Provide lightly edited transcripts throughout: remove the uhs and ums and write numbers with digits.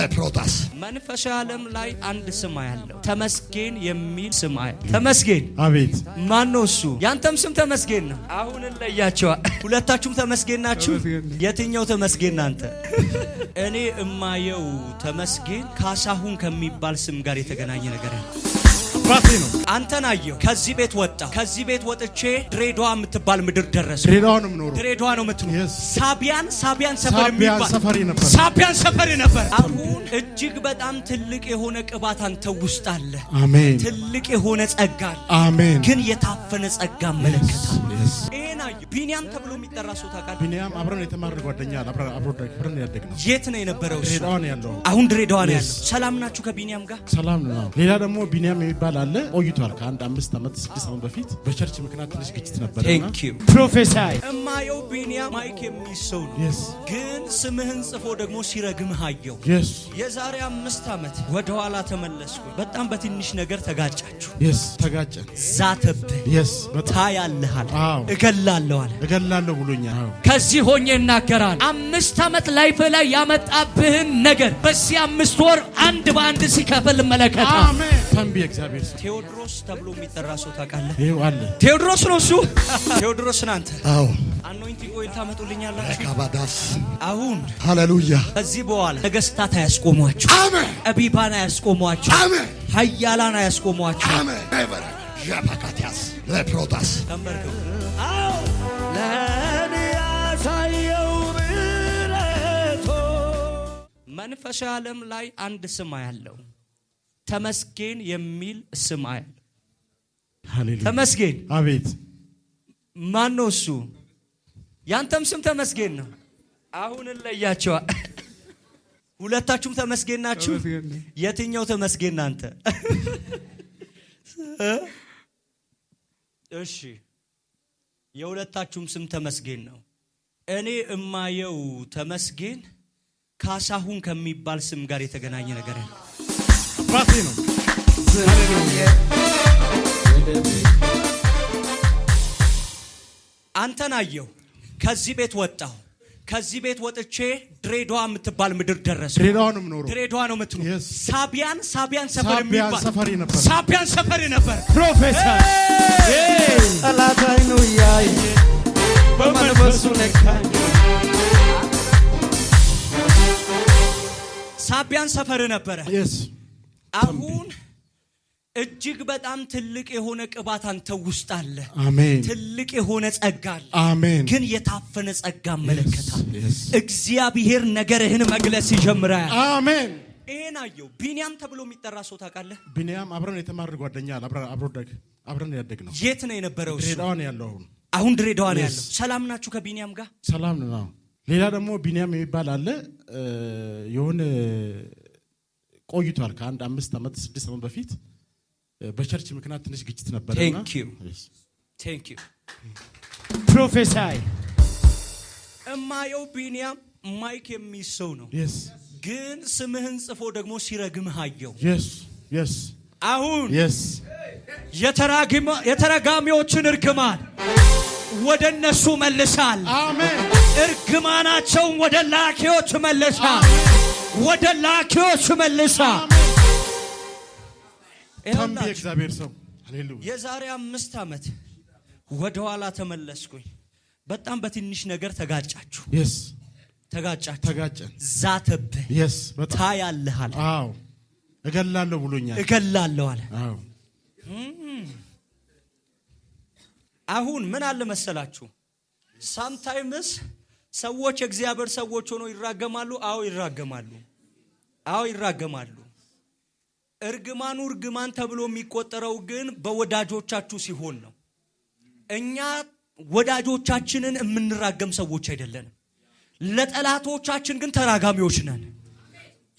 ለፕሮታስ። መንፈሳዊ ዓለም ላይ አንድ ስም ያለው ተመስገን የሚል ስም አያለሁ። ተመስገን። አቤት። ማን ነው እሱ? ያንተም ስም ተመስገን ነው። አሁን እንለያቸዋል። ሁለታችሁም ተመስገን ናችሁ። የትኛው ተመስገን አንተ? እኔ እማየው ተመስገን ካሳሁን ከሚባል ስም ጋር የተገናኘ ነገር አለ። አባቴ ነው። አንተን አየሁ። ከዚህ ቤት ወጣ። ከዚህ ቤት ወጥቼ ድሬዳዋ የምትባል ምድር ደረስኩ። ድሬዳዋ ነው የምኖረው። ድሬዳዋ ነው የምትኖረው። Yes. ሳቢያን ሰፈር ሳቢያን የሚባል ሰፈሬ ነበር። ሳቢያን ሰፈር ነበር። አሁን እጅግ በጣም ትልቅ የሆነ ቅባት አንተ ውስጥ አለ። አሜን። ትልቅ የሆነ ጸጋ አለ። አሜን። ግን የታፈነ ጸጋ እመለከታለሁ። Yes. ይሄን አየሁ። ቢኒያም ተብሎ የሚጠራ ሰው ታውቃለህ? ቢኒያም አብረን የተማርን ጓደኛ አለ። አብረን ያደግነው። የት ነው የነበረው እሱ? ድሬዳዋ ነው ያለው። አሁን ድሬዳዋ ነው Yes. ያለው። ሰላም ናችሁ ከቢኒያም ጋር? ሰላም ነው። ሌላ ደግሞ ቢኒያም የሚባል አለ። ቆይቷል። ከአንድ 5 ዓመት 6 ዓመት በፊት በ church ምክንያት ትንሽ ግጭት ነበረና Thank you. Prophesy. እማየው ቢኒያም mic የሚይዝ ሰው ነው። ግን ስምህን ጽፎ ደግሞ ሲረግምህ አየሁ። የዛሬ 5 ዓመት ወደኋላ ተመለስኩ። በጣም በትንሽ ነገር ተጋጫችሁ። Yes፣ ተጋጨን። ዛተብህ። Yes፣ በጣም። ታያለህ አለ። አዎ። እገላለሁ አለ። እገላለሁ ብሎኛል። አዎ። ከዚህ ሆኜ እናገራለሁ። 5 ዓመት life ላይ ያመጣብህን ነገር በዚህ 5 ወር አንድ በአንድ ሲከፍል እመለከታለሁ። አሜን። ተንብይ እግዚአብሔር ሰው። ቴዎድሮስ ተብሎ የሚጠራ ሰው ታውቃለህ? ይኸው አለ። ቴዎድሮስ ነው እሱ። ቴዎድሮስ ነህ አንተ። አዎ። Anointing oil ታመጡልኛላችሁ? ካባዳስ። አሁን ሃሌሉያ። ከዚህ በኋላ ነገስታት አያስቆሟችሁ፣ አሜን። ጠቢባን አያስቆሟችሁ፣ አሜን። ኃያላን አያስቆሟችሁ። አሜን። Never. ዣፓካቲያስ ለፕሮታስ። ተንበርከኩ። ለእኔ ያሳየው ምሕረቱ። መንፈሳዊ ዓለም ላይ አንድ ስም ያለው ተመስገን የሚል ስም አያለሁ። ሃሌሉያ። ተመስገን። አቤት። ማን ነው እሱ? ያንተም ስም ተመስገን ነው። አሁን እንለያቸዋል። ሁለታችሁም ተመስገን ናችሁ። የትኛው ተመስገን አንተ? እሺ፣ የሁለታችሁም ስም ተመስገን ነው። እኔ እማየው ተመስገን ካሳሁን ከሚባል ስም ጋር የተገናኘ ነገር አለ። አባቴ ነው። አንተን አየሁ። ከዚህ ቤት ወጣሁ። ከዚህ ቤት ወጥቼ ድሬዳዋ የምትባል ምድር ደረስኩ። ድሬዳዋ ነው የምኖረው። ድሬዳዋ ነው የምትኖረው። Yes. ሳቢያን ሰፈር ሳቢያን የሚባል ሰፈሬ ነበር። ሳቢያን ሰፈር ነበር። Prophesy. ጠላት አይኑ እያየ በመንፈሱ ነካኝ። ሳቢያን ሰፈር ነበረ። Yes. አሁን እጅግ በጣም ትልቅ የሆነ ቅባት አንተ ውስጥ አለ። አሜን። ትልቅ የሆነ ጸጋ አለ። አሜን። ግን የታፈነ ጸጋ እመለከታለሁ። Yes. እግዚአብሔር ነገርህን መግለጽ ይጀምራል። አሜን። ይሄን አየሁ። ቢኒያም ተብሎ የሚጠራ ሰው ታውቃለህ? ቢኒያም አብረን የተማርን ጓደኛ አለ። አብረን ያደግነው። የት ነው የነበረው እሱ? ድሬዳዋ ነው ያለው አሁን። አሁን ድሬዳዋ ነው Yes. ያለው። ሰላም ናችሁ ከቢኒያም ጋር? ሰላም ነው። አዎ። ሌላ ደግሞ ቢኒያም የሚባል አለ። የሆነ ቆይቷል። ከአንድ 5 ዓመት 6 ዓመት በፊት በ church ምክንያት ትንሽ ግጭት ነበረና Thank you. Yes. Thank you. Prophesy. እማየው ቢኒያም mic የሚይዝ ሰው ነው። ግን ስምህን ጽፎ ደግሞ ሲረግምህ አየሁ። Yes. አሁን የተረጋሚዎችን እርግማን ወደ እነሱ መልሳል። አሜን። እርግማናቸውን ወደ ላኪዎች መልሳል። ወደ ላኪዎች መልሳል። ተንብይ እግዚአብሔር ሰው። ሃሌሉያ። የዛሬ 5 ዓመት ወደኋላ ተመለስኩኝ። በጣም በትንሽ ነገር ተጋጫችሁ። ተጋጫችሁ። ተጋጨን። ዛተብህ። Yes፣ በጣም። ታያለህ አለ። አዎ፣ እገላለሁ ብሎኛል። እገላለሁ አለ። አዎ። አሁን ምን አለ መሰላችሁ? Sometimes ሰዎች የእግዚአብሔር ሰዎች ሆነው ይራገማሉ። አዎ ይራገማሉ። አዎ ይራገማሉ። እርግማኑ እርግማን ተብሎ የሚቆጠረው ግን በወዳጆቻችሁ ሲሆን ነው። እኛ ወዳጆቻችንን የምንራገም ሰዎች አይደለንም። ለጠላቶቻችን ግን ተራጋሚዎች ነን።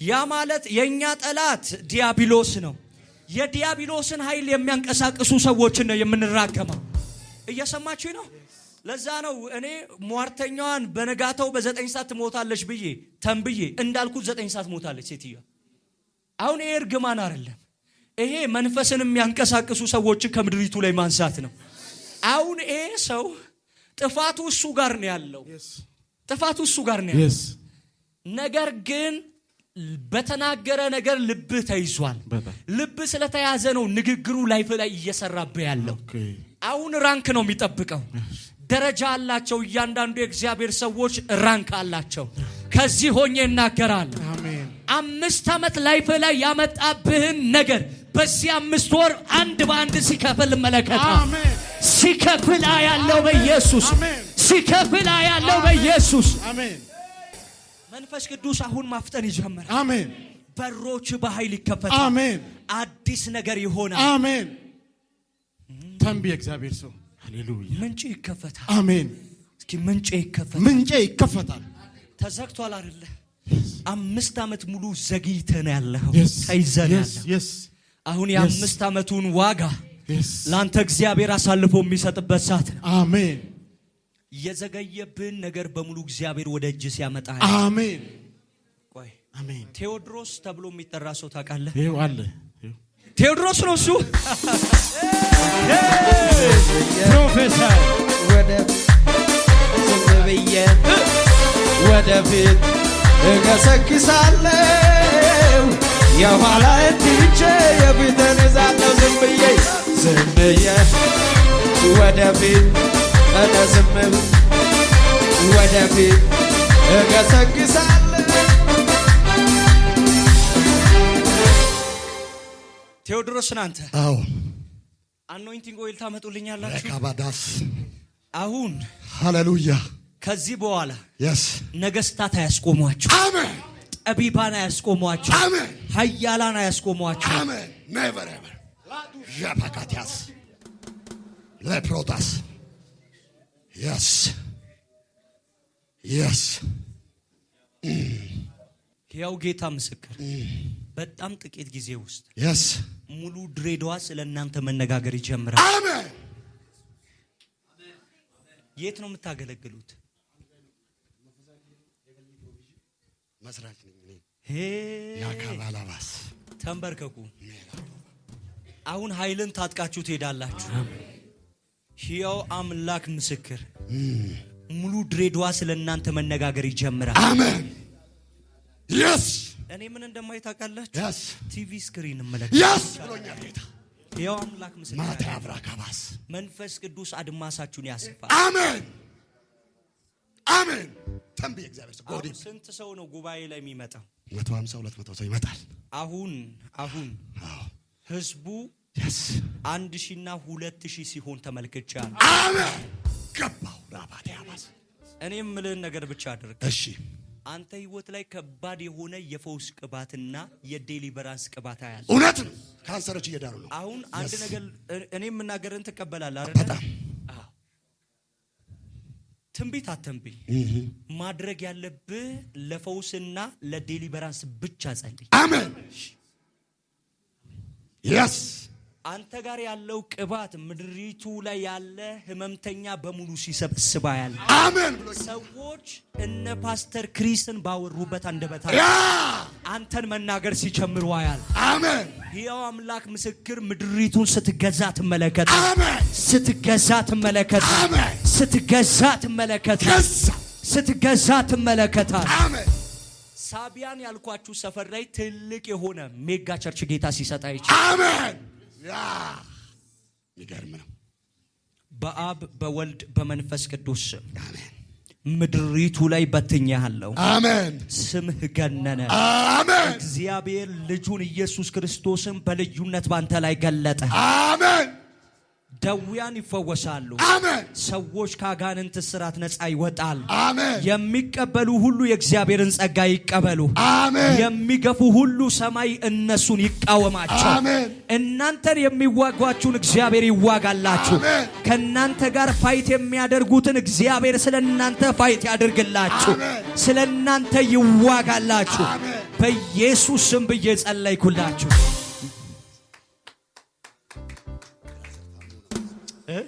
ያ ማለት የእኛ ጠላት ዲያብሎስ ነው። የዲያብሎስን ኃይል የሚያንቀሳቅሱ ሰዎችን ነው የምንራገመው። እየሰማችሁ ነው? ለዛ ነው እኔ ሟርተኛዋን በነጋታው በ9 ሰዓት ትሞታለች ብዬ ተንብዬ እንዳልኩት 9 ሰዓት ሞታለች ሴትዮዋ። አሁን ይሄ እርግማን አይደለም። ይሄ መንፈስን የሚያንቀሳቅሱ ሰዎችን ከምድሪቱ ላይ ማንሳት ነው። አሁን ይሄ ሰው ጥፋቱ እሱ ጋር ነው ያለው። ጥፋቱ እሱ ጋር ነው ያለው። ነገር ግን በተናገረ ነገር ልብህ ተይዟል። በጣም። ልብህ ስለተያዘ ነው ንግግሩ life ላይ እየሰራብህ ያለው። አሁን rank ነው የሚጠብቀው። ደረጃ አላቸው። እያንዳንዱ የእግዚአብሔር ሰዎች rank አላቸው። ከዚህ ሆኜ እናገራለሁ። አሜን። 5 ዓመት life ላይ ያመጣብህን ነገር በዚህ 5 ወር አንድ በአንድ ሲከፍል እመለከታለሁ። አሜን። ሲከፍል አያለው በኢየሱስ። አሜን። ሲከፍል አያለው በኢየሱስ። አሜን። መንፈስ ቅዱስ አሁን ማፍጠን ይጀምራል። አሜን። በሮች በኃይል ይከፈታል። አሜን። አዲስ ነገር ይሆናል። አሜን። ተንብይ የእግዚአብሔር ሰው፣ ሃሌሉያ። ምንጭ ይከፈታል። አሜን። እስኪ ምንጭ ይከፈታል። ምንጬ ይከፈታል። ተዘግቷል አይደለ? 5 ዓመት ሙሉ ዘግይተህ ነው ያለኸው፣ Yes. ተይዘህ ነው Yes. ያለኸው። Yes. አሁን የ5 ዓመቱን ዋጋ ለአንተ እግዚአብሔር አሳልፎ የሚሰጥበት ሰዓት ነው። አሜን። የዘገየብህን ነገር በሙሉ እግዚአብሔር ወደ እጅ ሲያመጣ አሜን። ቆይ፣ አሜን። ቴዎድሮስ ተብሎ የሚጠራ ሰው ታውቃለህ? ይኸው አለ። ይኸው። ቴዎድሮስ ነው እሱ። ፕሮፌሰር። ወደ ዝም ብዬ ወደፊት እገሰግሳለሁ፣ የኋላዬን ትቼ የፊቴን እይዛለሁ። ዝም ብዬ፣ ዝም ብዬ ወደፊት፣ እኔ ዝም ወደፊት እገሰግሳለሁ። ቴዎድሮስ ነህ አንተ። አዎ። Anointing oil ታመጡልኛላችሁ? ረካባዳስ። አሁን ሃሌሉያ። ከዚህ በኋላ ነገስታት አያስቆሟችሁ፣ አሜን። ጠቢባን አያስቆሟችሁ፣ አሜን። ኃያላን አያስቆሟችሁ። አሜን። Never ever. ዣፓካቲያስ ለፕሮታስ። Yes. ሕያው ጌታ ምስክር፣ በጣም ጥቂት ጊዜ ውስጥ ሙሉ ድሬዳዋ ስለ እናንተ መነጋገር ይጀምራል። አሜን። የት ነው የምታገለግሉት? መስራች ነኝ እኔ። ሄ። ያካባላባስ። ተንበርከኩ። አሁን ኃይልን ታጥቃችሁ ትሄዳላችሁ። ሕያው አምላክ ምስክር፣ ሙሉ ድሬዳዋ ስለ እናንተ መነጋገር ይጀምራል። አሜን፣ yes. እኔ ምን እንደማይ ታውቃላችሁ? Yes. TV screen እመለከት። Yes ብሎኛል ጌታ። ሕያው አምላክ ምስክር፣ ማታ አብራካባስ። መንፈስ ቅዱስ አድማሳችሁን ያስፋል። አሜን፣ አሜን። ተንብይ እግዚአብሔር ሰው ጎዲ። አሁን ስንት ሰው ነው ጉባኤ ላይ የሚመጣው? 150፣ 200 ሰው ይመጣል። አሁን አሁን ህዝቡ 1,000ና 2,000 ሲሆን ተመልክቻለሁ። አሜን። ገባው ራባዲያባስ። እኔ የምልህን ነገር ብቻ አድርግ። እሺ። አንተ ህይወት ላይ ከባድ የሆነ የፈውስ ቅባትና የ deliverance ቅባት አያለሁ። እውነት ነው። ካንሰሮች እየዳኑ ነው። አሁን አንድ ነገር እኔ የምናገርን ትቀበላለህ አይደል? በጣም። አዎ። ትንቢት አትንብይ። ማድረግ ያለብህ ለፈውስና ለ deliverance ብቻ ጸልይ። አሜን፣ yes. አንተ ጋር ያለው ቅባት ምድሪቱ ላይ ያለ ህመምተኛ በሙሉ ሲሰበስባ ያለ አሜን ብሎ ሰዎች እነ ፓስተር ክሪስን ባወሩበት አንደበታ አንተን መናገር ሲጀምሩ አያል። አሜን። ሕያው አምላክ ምስክር፣ ምድሪቱን ስትገዛ ትመለከት፣ አሜን። ስትገዛ ትመለከት፣ አሜን። ስትገዛ ትመለከት፣ ገዛ። ስትገዛ ትመለከታል። አሜን። ሳቢያን ያልኳችሁ ሰፈር ላይ ትልቅ የሆነ mega church ጌታ ሲሰጣ ይችላል። አሜን። Yeah፣ የሚገርም ነው። በአብ በወልድ በመንፈስ ቅዱስ ስም አሜን። ምድሪቱ ላይ በትኜሃለሁ። አሜን። ስምህ ገነነ። አሜን። እግዚአብሔር ልጁን ኢየሱስ ክርስቶስን በልዩነት ባንተ ላይ ገለጠ። አሜን። ደውያን ይፈወሳሉ። አሜን። ሰዎች ከአጋንንት እስራት ነፃ ይወጣል። አሜን። የሚቀበሉ ሁሉ የእግዚአብሔርን ጸጋ ይቀበሉ። አሜን። የሚገፉ ሁሉ ሰማይ እነሱን ይቃወማቸው። አሜን። እናንተን የሚዋጓችሁን እግዚአብሔር ይዋጋላችሁ። አሜን። ከእናንተ ጋር fight የሚያደርጉትን እግዚአብሔር ስለ እናንተ fight ያድርግላችሁ። አሜን። ስለ እናንተ ይዋጋላችሁ። አሜን። በኢየሱስ ስም ብዬ ጸለይኩላችሁ። እ?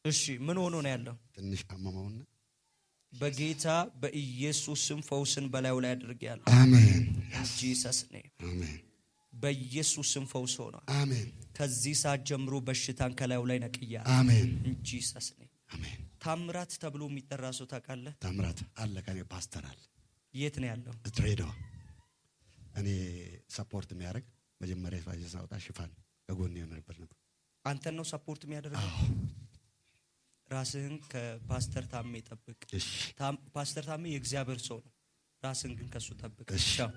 እሺ፣ ምን ሆኖ ነው ያለው? ትንሽ አመመውና። በጌታ በኢየሱስ ስም ፈውስን በላዩ ላይ አድርጌያለሁ። አሜን። Jesus name. አሜን። በኢየሱስ ስም ፈውስ ሆኗል። አሜን። ከዚህ ሰዓት ጀምሮ በሽታን ከላዩ ላይ ነቅያለሁ። አሜን። Jesus name. አሜን። ታምራት ተብሎ የሚጠራ ሰው ታውቃለህ? ታምራት አለ፣ ከኔ ፓስተር አለ። የት ነው ያለው? ድሬዳዋ። እኔ support የሚያደርግ፣ መጀመሪያ ሳወጣ ሽፋን ከጎን ነበር። አንተን ነው support የሚያደርገው? ራስህን ከፓስተር ታሜ ጠብቅ። እሺ። ፓስተር ታሜ የእግዚአብሔር ሰው ነው። ራስህን ግን ከሱ ጠብቅ። እሺ። ቻው።